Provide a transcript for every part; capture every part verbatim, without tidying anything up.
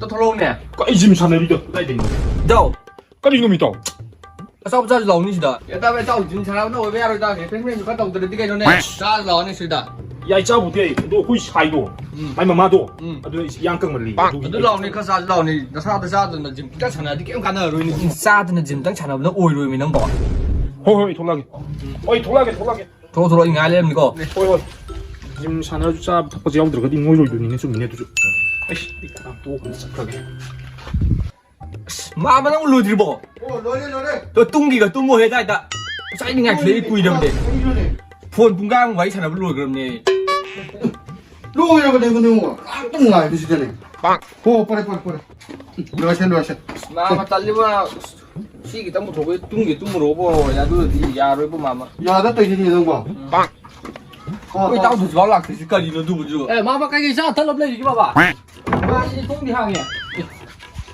ꯇ ꯊꯣꯛꯂꯛꯎꯅꯦ꯫ ꯀꯩ ꯖꯤꯝ ꯁꯥꯟꯅꯔꯤꯗꯣ ꯀꯗꯥꯏꯗꯩꯅꯣ? ꯏꯇꯥꯎ꯫ ꯀꯔꯤꯅꯣ ꯃꯤꯇꯥꯎ? ꯑꯆꯥꯄꯣꯠ ꯆꯥꯁꯤ ꯂꯥꯛꯑꯣꯅꯦ ꯁꯤꯗ꯫ ꯑꯦ, ꯇꯥꯕ ꯏꯇꯥꯎ, ꯖꯤꯝ ꯁꯥꯟꯅꯕꯅ ꯑꯣꯏꯕ ꯌꯥꯔꯣꯏꯗ꯫ ꯔꯤꯐ꯭ꯔꯦꯁꯃꯦꯟꯁꯨ ꯈꯔ ꯇꯧꯗ꯭ꯔꯗꯤ ꯀꯩꯅꯣꯅꯦ꯫ ꯆꯥꯁꯤ ꯂꯥꯛꯑꯣꯅꯦ ꯁꯤꯗ꯫ ꯌꯥꯏ, ꯆꯥꯕꯨꯗꯤ ꯌꯥꯏ, ꯑꯗꯣ ꯑꯩꯈꯣꯏ ꯁꯥꯏꯗꯣ, ꯎꯝ꯫ ꯃꯥꯏ ꯃꯃꯥꯗꯣ, ꯎꯝ꯫ ꯑꯗꯨ ꯑꯩꯁꯦ ꯏꯌꯥꯡ ꯀꯪꯃꯜꯂꯤ꯫ ꯑꯗꯨꯒꯤ ꯑꯗꯨ ꯂꯥꯛꯑꯣꯅꯦ, ꯈꯔ ꯆꯥꯁꯤ ꯂꯥꯛꯑꯣꯅꯦ꯫ ꯅꯁꯥꯗ ꯆꯥꯗꯅ ꯖꯤꯝ ꯈꯤꯇꯪ ꯁꯥꯟꯅꯔꯗꯤ ꯀꯩꯝ ꯀꯥꯟꯅꯔꯔꯣꯏꯅꯦ꯫ ꯆꯥꯗꯅ ꯖꯤꯝ ꯈꯤꯇꯪ ꯁꯥꯟꯅꯕꯅ ꯑꯣꯏꯔꯣꯏꯃꯤ ꯅꯪꯕꯣ꯫ ꯍꯣꯏ, ꯍꯣꯏ, ꯑꯩ ꯊꯣꯛꯂꯛꯑꯒꯦ꯫ ꯍꯣꯏ, ꯊꯣꯛꯂꯛꯑꯒꯦ, ꯊꯣꯛꯂꯛꯑꯒꯦ꯫ ꯊꯣꯛꯂꯛꯑꯣ, ꯊꯣꯛꯂꯛꯑꯣ, ꯑꯩ ꯉꯥꯏ ꯂꯩꯔꯝꯅꯤꯀꯣ꯫ ꯍꯣꯏ, ꯍꯣꯏ꯫ ꯖꯤꯝ ꯁꯥꯟꯅꯔꯁꯨ ꯆꯥꯕ ꯊꯛꯄꯁꯦ ꯌꯥꯎꯗ꯭ꯔꯒꯗꯤ ꯅꯣꯏꯔꯣꯏꯗꯣꯏꯅꯤꯅꯦ꯫ ꯆꯨꯝꯃꯤꯅꯦ ꯑꯗꯨꯁꯨ꯫ ꯑꯩꯁ, ꯑꯩ ꯀꯅꯥꯝ ꯇꯣꯛꯑꯒ ꯆꯠꯈ꯭ꯔꯒꯦ꯫ ꯑꯁ, ꯃꯥꯃ ꯅꯪ ꯂꯣꯏꯗ꯭ꯔꯤꯕꯣ? ꯑꯣ, ꯂꯣꯏꯔꯦ, ꯂꯣꯏꯔꯦ꯫ ꯇꯣ, ꯇꯨꯝꯒꯤꯒ ꯇꯨꯝꯃꯣꯍꯦ ꯑꯗꯥꯏꯗ꯫ ꯉꯁꯥꯏꯗꯤ ꯉꯥꯏꯈꯠꯂꯛꯏ ꯀꯨꯏꯔꯕꯅꯦ꯫ ꯀꯔꯤꯅꯣꯅꯦ? ꯐꯣꯟ ꯄꯨꯡꯈꯥꯏꯃꯨꯛ ꯋꯥꯔꯤ ꯁꯥꯟꯅꯕ ꯂꯣꯏꯈ꯭ꯔꯕꯅꯦ꯫ ꯂꯣꯏꯔꯕꯅꯦ, ꯉꯥꯏꯍꯥꯛꯇꯪ ꯉꯥꯏꯕꯁꯤꯗꯅꯦ꯫ ꯍꯣ, ꯐꯔꯦ, ꯐꯔꯦ, ꯐꯔꯦ꯫ ꯂꯣꯏꯁꯦ, ꯂꯣꯏꯁꯦ꯫ ꯃꯥꯃ ꯇꯜꯂꯤꯕ꯫ ꯁꯤ ꯈꯤꯇꯪ ꯄꯨꯊꯣꯛꯄ, ꯇꯨꯝꯒꯦ ꯇꯨꯝꯃꯨꯔꯣꯕꯣ꯫ ꯑꯗꯨꯗꯤ ꯌꯥꯔꯣꯏꯕꯣ, ꯃꯥꯃ꯫ ꯌꯥꯗ ꯇꯧꯏꯁꯤꯗꯤ ꯅꯪꯕꯣ꯫ ꯍꯣ, ꯑꯩꯈꯣꯏ ꯍꯣ꯫ ꯏꯇꯥꯎꯗꯨꯁꯨ ꯂꯥꯛꯇ꯭ꯔꯤꯁꯤ ꯀꯔꯤꯅꯣ ꯑꯗꯨꯕꯨꯁꯨ? ꯑꯦ, ꯃꯥꯃ ꯀꯩꯀꯩ ꯆꯥ ꯊꯛꯂꯕ ꯂꯩꯔꯤꯒꯦ, ꯕꯥꯕꯥ? ꯃꯥꯁꯤ ꯊꯣꯡꯗꯤ ꯍꯥꯡꯉꯦ꯫ ꯑꯦ,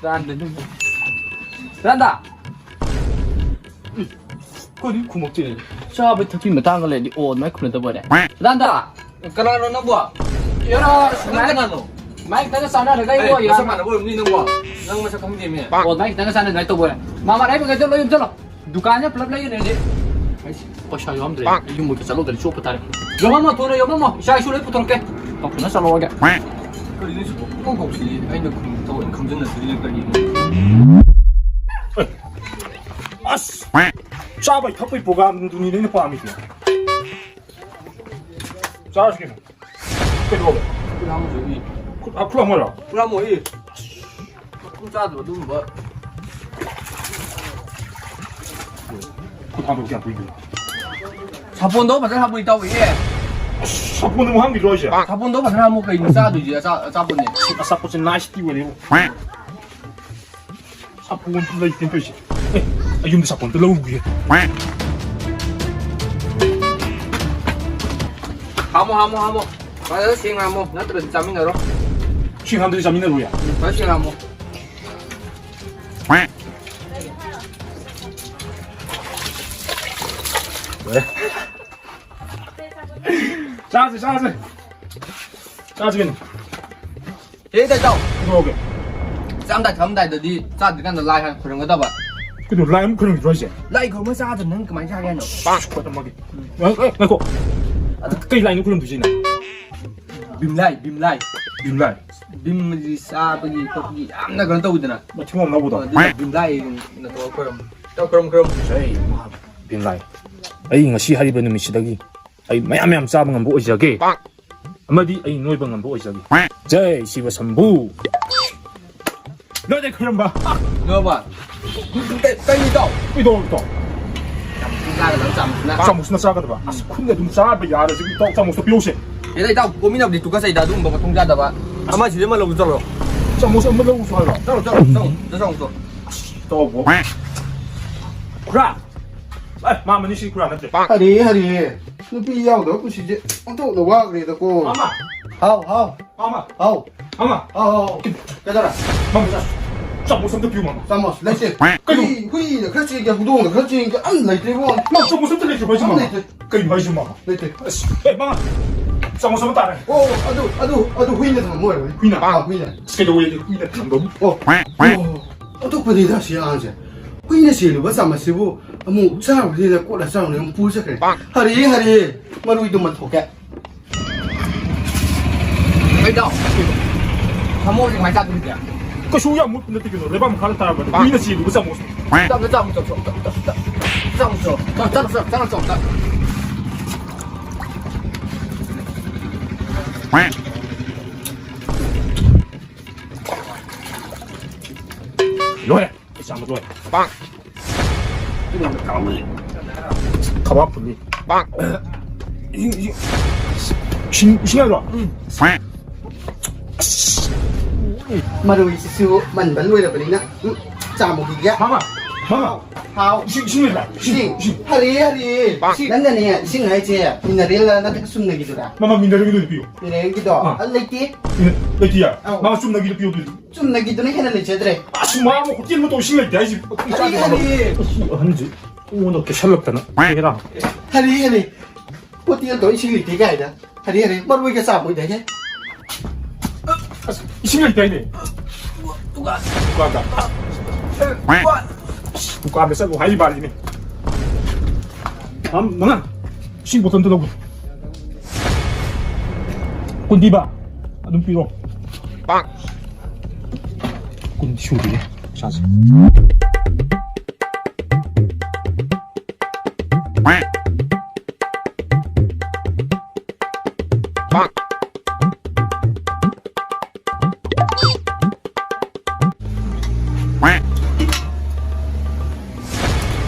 ꯔꯥꯟꯗ ꯑꯗꯨꯝ꯫ ꯔꯥꯟꯗꯥ! ꯎꯝ, ꯀꯔꯤ ꯈꯨꯝꯃꯛꯇꯦ? ꯆꯥꯕ ꯊꯛꯄꯒꯤ ꯃꯇꯥꯡꯒ ꯂꯩꯔꯗꯤ ꯑꯣ ꯑꯗꯨꯃꯥꯏꯅ ꯈꯨꯝꯅꯗꯕ ꯑꯣꯏꯔꯦ꯫ ꯔꯥꯟꯗꯥ! ꯀꯅꯥꯅꯣ ꯅꯪꯕꯣ? ꯌꯥꯔꯥ, ꯅꯪ ꯀꯅꯥꯅꯣ? ꯃꯥꯏ ꯈꯤꯇꯪꯒ ꯆꯥꯟꯅꯗ꯭ꯔꯒ ꯑꯩ ꯑꯩꯉꯣꯟ ꯃꯁꯛ ꯌꯥꯝ ꯃꯥꯟꯅꯕ ꯑꯣꯏꯔꯝꯅꯤ ꯅꯪꯕꯣ꯫ ꯅꯪ ꯃꯁꯛ ꯈꯪꯗꯦꯃꯤ꯫ ꯑꯣ, ꯃꯥꯏ ꯈꯤꯇꯪꯒ ꯆꯥꯟꯅꯗ꯭ꯔꯒ ꯇꯧꯕ ꯑꯣꯏꯔꯦ꯫ ꯃꯥ, ꯃꯥ, ꯂꯩꯕ ꯉꯩꯗꯣ ꯂꯣꯏ ꯌꯣꯝꯁꯜꯂꯣ꯫ ꯗꯨꯀꯥꯟꯁꯦ ꯄꯨꯂꯞ ꯂꯩꯔꯅꯦ ꯍꯧꯖꯤꯛ꯫ ꯑꯩꯁ, ꯄꯩꯁꯥ ꯌꯥꯎꯔꯝꯗ꯭ꯔꯦ꯫ ꯑꯩ ꯌꯨꯝꯕꯨꯛꯇ ꯆꯠꯍꯧꯗ꯭ꯔꯗꯤ ꯆꯣꯞꯄ ꯇꯥꯔꯦ꯫ ꯌꯣꯝꯃꯝꯃꯣ, ꯊꯨꯅ ꯌꯣꯝꯃꯝꯃꯣ꯫ ꯏꯆꯥ ꯏꯁꯨ ꯂꯣꯏ ꯄꯨꯊꯣꯔꯛꯀꯦ꯫ ꯄꯥꯎꯊꯣꯛꯅ ꯆꯠꯂꯛꯑꯣꯒꯦ꯫ ꯀꯔꯤꯅꯣ ꯁꯤꯕꯣ? ꯄꯨꯡꯀꯧ ꯀꯧꯁꯤꯜꯂꯤ꯫ ꯑꯩꯅ ꯈꯨꯝ-, ꯊꯑꯣꯏꯅ ꯈꯨꯝꯖꯤꯟꯅꯁꯤꯜꯂꯤ ꯀꯔꯤꯅꯣ? ꯑꯁ! ꯆꯥꯕꯩ ꯊꯛꯄꯩ ꯄ꯭ꯔꯣꯒꯥꯝꯗꯨꯅꯤꯅꯦ ꯑꯩꯅ ꯄꯥꯝꯃꯤꯁꯦ꯫ ꯆꯥꯔꯁꯤ ꯀꯩꯅꯣ꯫ ꯀꯩꯗꯧꯔꯒꯦ? ꯈꯨꯠ ꯍꯥꯝꯃꯨꯁꯦ, ꯏ꯫ ꯈꯨꯠ, ꯑ, ꯈꯨꯠ ꯍꯥꯝꯃꯣꯏꯔꯣ? ꯈꯨꯠ ꯍꯥꯝꯃꯣ, ꯏ꯫ ꯈꯨꯠ ꯆꯥꯗꯕ ꯑꯗꯨꯒꯨꯝꯕ꯫ ꯈꯨꯠ ꯍꯥꯝꯕ ꯀꯌꯥꯝ ꯀꯨꯏꯗꯣꯏꯅꯣ? ꯁꯥꯄꯣꯟꯗꯣ ꯐꯖꯅ ꯍꯥꯝꯃꯨ, ꯏꯇꯥꯎ, ꯏ꯫ ꯑꯁ, ꯁꯥꯄꯣꯟꯗꯨ ꯑꯃꯨꯛ ꯍꯥꯝꯈꯤꯗ꯭ꯔꯣ ꯍꯥꯏꯁꯦ? ꯁꯥꯄꯣꯟꯗꯣ ꯐꯖꯅ ꯍꯥꯝꯃꯨ, ꯀꯩꯅꯣ ꯆꯥꯗꯣꯏꯁꯦ? ꯑꯆꯥ-, ꯑꯆꯥꯄꯣꯠꯅꯦ꯫ ꯑꯁ, ꯑꯆꯥꯄꯣꯠꯁꯦ ꯅꯥꯏꯁꯇꯤ ꯑꯣꯏꯔꯦꯕꯣ꯫ ꯁꯥꯄꯣꯟꯁꯨ ꯂꯩꯇꯦ ꯇꯧꯔꯤꯁꯦ꯫ ꯑꯦ, ꯑꯩ ꯌꯨꯝꯗ ꯁꯥꯄꯣꯟ ꯑꯝꯇ ꯂꯧꯔꯨꯒꯦ꯫ ꯍꯥꯝꯃꯣ, ꯍꯥꯝꯃꯣ, ꯍꯥꯝꯃꯣ꯫ ꯐꯖꯅ ꯁꯦꯡꯅ ꯍꯥꯝꯃꯣ, ꯅꯠꯇ꯭ꯔꯗꯤ ꯆꯥꯃꯤꯟꯅꯔꯣ꯫ ꯁꯤ ꯍꯥꯝꯗ꯭ꯔꯗꯤ ꯆꯥꯃꯤꯟꯅꯔꯣꯏ ꯌꯥ꯫ ꯎꯝ, ꯐꯖꯅ ꯁꯦꯡꯅ ꯍꯥꯝꯃꯣ꯫ ꯂꯣꯏꯔꯦ꯫ ꯆꯥꯁꯦ, ꯆꯥꯁꯦ꯫ ꯆꯥꯁꯦ ꯀꯩꯅꯣ꯫ ꯍꯦ, ꯏꯇꯥꯎ꯫ ꯀꯩꯗꯧꯔꯒꯦ? ꯆꯥꯔꯝꯗꯥꯏ ꯊꯛꯑꯝꯗꯥꯏꯗꯗꯤ ꯆꯥꯗ꯭ꯔꯤꯀꯥꯟꯗ ꯂꯥꯏ ꯍꯥꯟꯅ ꯈꯣꯏꯔꯝꯒꯗꯕ꯫ ꯀꯩꯅꯣ, ꯂꯥꯏ ꯑꯃꯨꯛ ꯈꯣꯏꯔꯝꯈꯤꯗ꯭ꯔꯣ ꯍꯥꯏꯁꯦ? ꯂꯥꯏ ꯈꯣꯏꯔꯝꯃ ꯆꯥꯗ꯭ꯔ ꯅꯪ ꯀꯃꯥꯏꯅ ꯆꯥꯒꯦ ꯍꯥꯏꯅꯣ? ꯄꯥꯛ ꯈꯣꯏꯔꯝꯃꯒꯦ꯫ ꯎꯝ꯫ ꯉꯥꯏ-, ꯉꯥꯏ-, ꯉꯥꯏꯈꯣ꯫ ꯑꯗꯨ ꯀꯩ ꯂꯥꯏꯅꯣ ꯈꯣꯏꯔꯝꯗꯣꯏꯁꯤꯅ? ꯚꯤꯝ ꯂꯥꯏ, ꯚꯤꯝ ꯂꯥꯏ꯫ ꯚꯤꯝ ꯂꯥꯏ? ꯚꯤꯝꯁꯤ ꯆꯥꯕꯒꯤ ꯈꯣꯠꯄꯒꯤ ꯌꯥꯝꯅ ꯀꯩꯅꯣ ꯇꯧꯋꯤꯗꯅ꯫ ꯃꯊꯤ ꯃꯣꯡ ꯂꯧꯕꯗꯣ? ꯑꯗꯨꯅ ꯚꯤꯝ ꯂꯥꯏ ꯅꯠꯇ꯭ꯔꯣ ꯈꯣꯏꯔꯝ-, ꯏꯇꯥꯎ ꯈꯣꯏꯔꯝ, ꯈꯣꯏꯔꯝ꯫ ꯖꯩ ꯃꯍꯥ-, ꯚꯤꯝ ꯂꯥꯏ꯫ ꯑꯩ ꯉꯁꯤ ꯍꯥꯏꯔꯤꯕ ꯅꯨꯃꯤꯠꯁꯤꯗꯒꯤ ꯑꯩ ꯃꯌꯥꯝ ꯃꯌꯥꯝ ꯆꯥꯕ ꯉꯝꯕ ꯑꯣꯏꯖꯒꯦ꯫ ꯑꯃꯗꯤ ꯑꯩ ꯅꯣꯏꯕ ꯉꯝꯕ ꯑꯣꯏꯖꯒꯦ꯫ ꯖꯩ ꯁꯤꯕ ꯁꯝꯕꯨ꯫ ꯂꯣꯏꯔꯦ ꯈꯣꯏꯔꯝꯕ꯫ ꯂꯣꯏꯔꯕ? ꯀꯩ, ꯀꯩ ꯏꯇꯥꯎ? ꯀꯩꯗꯧꯔꯒꯦ ꯏꯇꯥꯎ? ꯆꯥꯒꯗꯕ ꯆꯥꯃꯁꯅ꯫ ꯆꯥꯃꯁꯅ ꯆꯥꯒꯗꯕ? ꯑꯁ, ꯈꯨꯠꯅ ꯑꯗꯨꯝ ꯆꯥꯕ ꯌꯥꯔꯁꯤ ꯏꯇꯥꯎ, ꯆꯥꯃꯁꯇꯣ ꯄꯤꯔꯛꯎꯁꯦ꯫ ꯍꯦꯔꯥ ꯏꯇꯥꯎ, ꯀꯣꯃꯤꯟꯅꯕꯗꯤ ꯇꯨꯀꯠꯆꯩꯗ ꯑꯗꯨꯒꯨꯝꯕ ꯃꯊꯣꯡ ꯆꯥꯗꯕ꯫ ꯑꯃ ꯁꯤꯗ ꯑꯃ ꯂꯧꯕ ꯆꯠꯂꯣ꯫ ꯆꯥꯃꯁ ꯑꯃ ꯂꯧꯔꯨꯁꯨ ꯍꯥꯏꯔꯣ? ꯆꯠꯂꯣ, ꯆꯠꯂꯣ, ꯆꯠꯂꯣ, ꯆꯠꯂꯣ, ꯆꯠꯂꯣ꯫ ꯑꯁ, ꯏꯇꯥꯎꯕꯣ꯫ ꯈꯨꯔꯥ! ꯑꯦ, ꯃꯥ ꯃꯅꯤꯁꯤ ꯈꯨꯔꯥ ꯅꯠꯇ꯭ꯔꯦ꯫ ꯍꯔꯦ, ꯍꯔꯦ꯫ ꯅꯨꯄꯤ ꯌꯥꯎꯗꯕ ꯄꯨꯟꯁꯤꯁꯦ ꯑꯣꯟꯊꯣꯛꯅ ꯋꯥꯈ꯭ꯔꯦꯗꯀꯣ꯫ ꯃꯥꯃ! ꯍꯥꯎ, ꯍꯥꯎ꯫ ꯃꯥꯃ! ꯍꯥꯎ꯫ ꯃꯥꯃ! ꯑꯥꯎ, ꯑꯥꯎ, ꯑꯥꯎ꯫ ꯀꯩꯗꯧꯔꯦ? ꯃꯥꯃ, ꯆꯥꯃꯁ ꯑꯝꯇ ꯄꯤꯌꯨ, ꯃꯥꯃ꯫ ꯆꯥꯃꯁ ꯂꯩꯇꯦ꯫ ꯀꯩꯅꯣ? ꯍꯨꯏ, ꯍꯨꯏꯅ ꯈꯔ ꯆꯦꯟꯒꯦ, ꯍꯧꯗꯣꯡꯅ ꯈꯔ ꯆꯦꯟꯒꯦ, ꯑꯝ ꯂꯩꯇ꯭ꯔꯦꯕꯣ꯫ ꯃꯥꯃ, ꯆꯥꯃꯁ ꯑꯝꯇ ꯂꯩꯇ꯭ꯔꯕꯣ ꯍꯥꯏꯁꯦ, ꯑꯝ ꯃꯥꯃ? ꯂꯩꯇ꯭ꯔꯦ꯫ ꯀꯩꯅꯣ ꯍꯥꯏꯁꯤꯕꯣ, ꯃꯥꯃ? ꯂꯩꯇꯦ꯫ ꯑꯁ, ꯑꯦ, ꯃꯥꯃ, ꯆꯥꯃꯁ ꯑꯃ ꯇꯥꯔꯦ꯫ ꯑꯣ, ꯑꯗꯨ, ꯑꯗꯨ, ꯑꯗꯨ ꯍꯨꯏꯅ ꯊꯝꯕ ꯑꯣꯏꯔꯝꯒꯅꯤ꯫ ꯍꯨꯏꯅ? ꯑꯥ, ꯍꯨꯏꯅ꯫ ꯑꯁ, ꯀꯩꯗꯧꯋꯦ ꯑꯗꯨ ꯍꯨꯏꯅ ꯊꯝꯕꯕꯨ? ꯑꯣ, ꯑꯣ, ꯑꯣꯟꯊꯣꯛꯄꯅꯤꯗ ꯁꯤ ꯑꯉꯥꯡꯁꯦ꯫ ꯍꯨꯏꯅ ꯆꯦꯜꯂꯨꯕ ꯆꯥꯃꯁꯁꯤꯕꯨ ꯑꯃꯨꯛ ꯆꯥꯔꯨꯁꯤꯅ ꯀꯣꯠꯂ ꯆꯥꯔꯨꯅ ꯑꯃꯨꯛ ꯄꯨꯔ ꯆꯠꯈ꯭ꯔꯦ꯫ ꯍꯔꯦ, ꯍꯔꯦ, ꯃꯔꯨꯗꯨ ꯃꯟꯊꯣꯛꯀꯦ꯫ ꯀꯩꯗꯧ? ꯁꯥꯃꯣꯁꯦ ꯀꯃꯥꯏꯅ ꯆꯥꯗꯣꯔꯤꯒꯦ? ꯀꯩꯁꯨ ꯌꯥꯝ ꯃꯣꯠꯄ ꯅꯠꯇꯦ ꯀꯩꯅꯣ, ꯂꯩꯕꯥꯛ ꯃꯈꯥꯗ ꯇꯥꯔꯕꯅꯦ꯫ ꯃꯤꯅ ꯆꯦꯜꯂꯨꯕ ꯆꯥꯃꯣꯁ꯫ ꯇꯞꯅ ꯆꯥꯃꯨ, ꯆꯥꯃꯨ, ꯆꯥꯃꯨ, ꯆꯥꯃꯨ, ꯆꯥꯃꯨ, ꯆꯥꯃꯨ, ꯆꯥꯃꯨ, ꯆꯥꯃꯨ꯫ ꯂꯣꯏꯔꯦ꯫ ꯑꯩ ꯆꯥꯝꯕ ꯂꯣꯏꯔꯦ꯫ ꯄꯥꯡ꯫ ꯀꯕꯥꯕ ꯐꯨꯠꯂꯤ꯫ ꯄꯥꯡ꯫ ꯏꯁꯤꯡ, ꯏꯁꯤꯡ, ꯏꯁꯤꯡ, ꯏꯁꯤꯡ ꯍꯥꯏꯔꯣ? ꯎꯝ꯫ ꯑꯁ꯫ ꯃꯔꯣꯏꯁꯤꯁꯨ ꯃꯟꯕ ꯂꯣꯏꯔꯕꯅꯤꯅ, ꯎꯝ, ꯆꯥꯝꯃꯨꯈꯤꯒꯦ꯫ ꯃꯥꯃ, ꯃꯥꯃ꯫ ꯍꯥꯎ꯫ ꯏꯁꯤꯡ, ꯏꯁꯤꯡ ꯂꯩꯕ꯭ꯔꯥ? ꯏꯁꯤꯡ, ꯏꯁꯤꯡ꯫ ꯏꯁꯤꯡ꯫ ꯍꯔꯦ, ꯍꯔꯦ꯫ ꯄꯥꯡ꯫ ꯅꯪꯅꯅꯦ, ꯏꯁꯤꯡ ꯍꯥꯏꯁꯦ mineral ꯂ ꯅꯠꯇ꯭ꯔꯒ ꯆꯨꯝꯅꯒꯤꯗꯨꯔꯥ? ꯃꯥꯃ, mineral ꯒꯤꯗꯣ ꯄꯤꯌꯨ꯫ Mineral ꯒꯤꯗꯣ? ꯑꯥ꯫ ꯑ, ꯂꯩꯇꯦ꯫ ꯂꯩꯇꯤꯌꯦ? ꯑꯧ꯫ ꯃꯥꯃ, ꯆꯨꯝꯅꯒꯤꯗꯣ ꯄꯤꯌꯨ, ꯄꯤꯌꯨ꯫ ꯆꯨꯝꯅꯒꯤꯗꯨꯅ ꯍꯦꯟꯅ ꯂꯩꯖꯗ꯭ꯔꯦ꯫ ꯑꯁ, ꯃꯥꯃ, ꯍꯣꯇꯦꯜ ꯑꯃ ꯇꯧ, ꯏꯁꯤꯡ ꯂꯩꯇꯦ ꯍꯥꯏꯁꯤ꯫ ꯍꯔꯦ, ꯍꯔꯦ꯫ ꯑꯁꯤ ꯑꯍꯟꯁꯤ ꯑꯩꯉꯣꯟꯗ ꯀꯦꯁꯜꯂꯛꯇꯅ꯫ ꯍꯦꯔꯥ꯫ ꯍꯔꯦ, ꯍꯔꯦ꯫ ꯍꯣꯇꯦꯜ ꯇꯧ, ꯏꯁꯤꯡ ꯂꯩꯇꯦ ꯀꯥꯏꯅ꯫ ꯍꯔꯦ, ꯍꯔꯦ꯫ ꯃꯔꯣꯏꯒ ꯆꯥꯝꯃꯣꯏꯗꯥꯏꯅꯦ? ꯑꯁ, ꯏꯁꯤꯡ ꯂꯩꯇꯦ ꯍꯥꯏꯅꯦ꯫ ꯗꯨꯀꯥꯟ꯫ ꯗꯨꯀꯥꯟꯗ꯫ ꯑꯁ, ꯗꯨꯀꯥꯟꯗ ꯆꯠꯂꯨ ꯍꯥꯏꯔꯤꯕ ꯃꯥꯜꯂꯤꯅꯦ꯫ ꯃꯥꯃ, ꯃꯉꯥ꯫ ꯏꯁꯤꯡ ꯕꯣꯇꯜ ꯑꯝꯇ ꯂꯧꯒꯦ꯫ ꯀꯨꯟ ꯄꯤꯕ? ꯑꯗꯨꯝ ꯄꯤꯔꯣ꯫ ꯄꯥꯛ꯫ ꯀꯨꯟ ꯁꯨꯗꯦ ꯄꯩꯁꯥꯁꯦ꯫ ꯄꯥꯛ꯫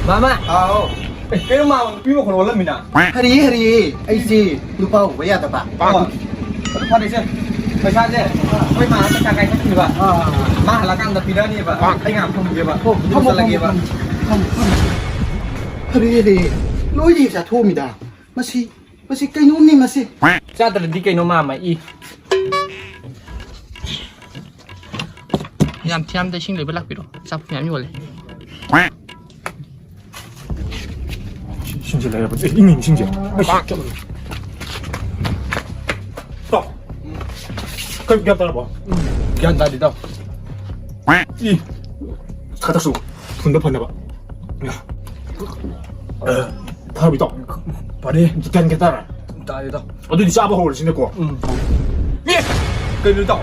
ꯃꯥꯃ! ꯍꯥꯎ꯫ ꯑꯦ, ꯀꯩꯅꯣ ꯃꯥꯃ, ꯅꯨꯄꯤ ꯃꯈꯣꯟ ꯑꯣꯜꯂꯝꯃꯤꯅ? ꯍꯔꯦ, ꯍꯔꯦ, ꯑꯩꯁꯦ ꯅꯨꯄꯥ ꯎꯕ ꯌꯥꯗꯕ꯫ ꯑꯣ, ꯑꯗꯨ ꯐꯔꯦꯁꯦ꯫ ꯄꯩꯁꯥꯁꯦ ꯑꯩꯈꯣꯏ ꯃꯥ ꯄꯩꯁꯥ ꯀꯥꯏ ꯆꯠꯈꯤꯕ? ꯑꯥ꯫ ꯃꯥ ꯍꯜꯂꯛꯀꯥꯟꯗ ꯄꯤꯔꯛꯑꯅꯦꯕ꯫ ꯑꯩ ꯉꯥꯏꯍꯥꯛ ꯐꯝꯒꯦꯕ꯫ ꯑꯣ, ꯑꯗꯨꯒ ꯐꯝꯃꯣ, ꯆꯠꯂꯒꯦꯕ꯫ ꯐꯝꯃꯣ, ꯐꯝꯃꯣ, ꯐꯝꯃꯣ꯫ ꯍꯔꯦ, ꯍꯔꯦ, ꯂꯣꯏꯅ ꯍꯦꯛ ꯆꯥꯊꯣꯛꯑꯝꯃꯤꯗ꯫ ꯃꯁꯤ ꯃꯁꯤ ꯀꯩꯅꯣꯝꯅꯤ ꯃꯁꯤ꯫ ꯆꯥꯗ꯭ꯔꯗꯤ ꯀꯩꯅꯣ ꯃꯥꯃ, ꯏ꯫ ꯌꯥꯝ ꯊꯤ ꯌꯥꯝꯗ ꯏꯁꯤꯡ ꯂꯩꯕ ꯂꯥꯛꯄꯤꯔꯣ꯫ ꯑꯆꯥꯄꯣꯠ ꯃꯌꯥꯝ ꯌꯣꯜꯂꯦ꯫ ꯏꯁꯤꯡꯁꯦ ꯂꯩꯔꯕ꯫ ꯑꯦ, ꯏꯪꯉꯤ, ꯏꯁꯤꯡꯁꯦ꯫ ꯑꯩꯁ, ꯆꯠꯂꯨ꯫ ꯇꯥꯎ꯫ ꯀꯩ ꯒ꯭ꯌꯥꯟ ꯇꯥꯔꯕꯣ? ꯒ꯭ꯌꯥꯟ ꯇꯥꯗꯦ, ꯇꯥꯎ꯫ ꯏ꯫ ꯈꯇꯛꯁꯨ ꯊꯨꯟꯗ ꯐꯅꯕ꯫ ꯌꯥ꯫ ꯑ, ꯐꯔꯕꯤ, ꯇꯥꯎ? ꯐꯔꯦ꯫ ꯒ꯭ꯌꯥꯟ ꯒ꯭ꯌꯥꯟ ꯇꯥꯔꯦ? ꯇꯥꯔꯦ, ꯇꯥꯎ꯫ ꯑꯗꯨꯗꯤ ꯆꯥꯕ ꯍꯧꯔꯁꯤꯅꯦꯀꯣ꯫ ꯎꯝ꯫ ꯑꯦ! ꯀꯩꯅꯣ, ꯇꯥꯎ?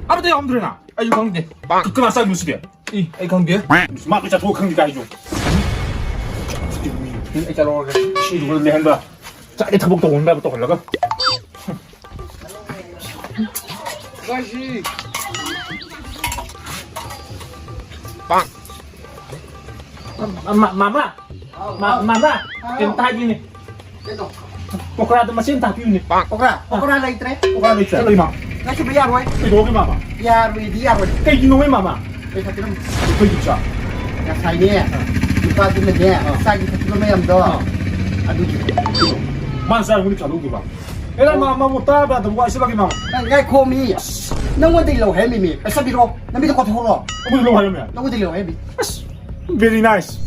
ꯑꯃꯠꯇ ꯌꯥꯎꯔꯝꯗ꯭ꯔꯦꯅ? ꯑꯩꯁꯨ ꯈꯪꯗꯦ꯫ ꯀ-, ꯀꯅꯥ ꯆꯥꯏꯅꯣ ꯁꯤꯗꯤ? ꯏ, ꯑꯩ ꯈꯪꯗꯦ꯫ ꯃꯥ ꯂꯣꯏ ꯆꯥꯊꯣꯛꯑ ꯈꯪꯗꯦ ꯀꯥꯏꯁꯨ꯫ ꯎꯝ, ꯑꯩ ꯆꯠꯂꯨꯔꯒꯦ꯫ ꯁꯤꯗꯨꯒ ꯂꯩꯍꯟꯕ꯫ ꯆꯥꯛꯀꯤ ꯊꯕꯛ ꯇꯧꯍꯟꯕ ꯇꯧꯍꯜꯂꯒ꯫ ꯄꯥꯡ꯫ ꯃ-, ꯃꯃꯥ꯫ ꯃ-, ꯃꯃꯥ꯫ ꯀꯩꯅꯣꯝꯇ ꯍꯥꯏꯒꯦꯅꯦ꯫ ꯀꯩꯅꯣ? ꯑꯣꯀ꯭ꯔꯥꯗ ꯃꯆꯦ ꯑꯝꯇ ꯍꯥꯞꯄꯤꯌꯨꯅꯦ꯫ ꯑꯣꯀ꯭ꯔꯥ? ꯑꯣꯀ꯭ꯔꯥ ꯂꯩꯇ꯭ꯔꯦ꯫ ꯑꯣꯀ꯭ꯔꯥ ꯂꯩꯇ꯭ꯔꯦ? ꯆꯠꯂꯣ, ꯏꯃꯥ꯫ ꯉꯁꯤꯕꯨ ꯌꯥꯔꯣꯏ꯫ ꯀꯩꯗꯧꯔꯒꯦ, ꯃꯥꯃ? ꯌꯥꯔꯣꯏꯗꯤ ꯌꯥꯔꯣꯏ꯫ ꯀꯩꯒꯤꯅꯣ, ꯏꯃꯥꯃ? ꯄꯩꯁꯥ ꯄꯤꯔꯝꯃꯨ꯫ ꯀꯩꯒꯤ ꯄꯩꯁꯥ? ꯉꯁꯥꯏꯅꯦ, ꯑꯥ꯫ ꯅꯨꯄꯥꯗꯨꯅꯅꯦ, ꯑꯥ꯫ ꯆꯥꯒꯤ ꯊꯛꯈꯤꯕ ꯃꯌꯥꯝꯗꯣ, ꯑꯥ꯫ ꯑꯗꯨꯒꯤ꯫ ꯃꯥꯅ ꯆꯥꯔ ꯃꯅꯨꯡ ꯆꯥꯊꯣꯛꯈꯤꯕ? ꯑꯦꯔꯥ, ꯃꯥ, ꯃꯥꯕꯨ ꯇꯥꯕ ꯌꯥꯗꯕ ꯋꯥ ꯍꯥꯏꯁꯤꯜꯂꯒꯦ, ꯃꯥꯃ꯫ ꯉꯥꯏ-, ꯉꯥꯏꯈꯣ, ꯃꯤ꯫ ꯑꯁ꯫ ꯅꯪꯉꯣꯟꯗꯒꯤ ꯂꯧ ꯍꯥꯏꯔꯝꯃꯤ, ꯃꯤ꯫ ꯄꯩꯁꯥ ꯄꯤꯔꯛꯑꯣ꯫ ꯂꯝꯕꯤꯗ ꯀꯣꯊꯣꯛꯈ꯭ꯔꯣ꯫ ꯑꯩꯉꯣꯟꯗ ꯂꯧ ꯍꯥꯏꯔꯝꯃꯦ? ꯅꯪꯉꯣꯟꯗꯒꯤ ꯂꯧ ꯍꯥꯏꯔꯝꯃꯤ꯫ ꯑꯁ, very nice꯫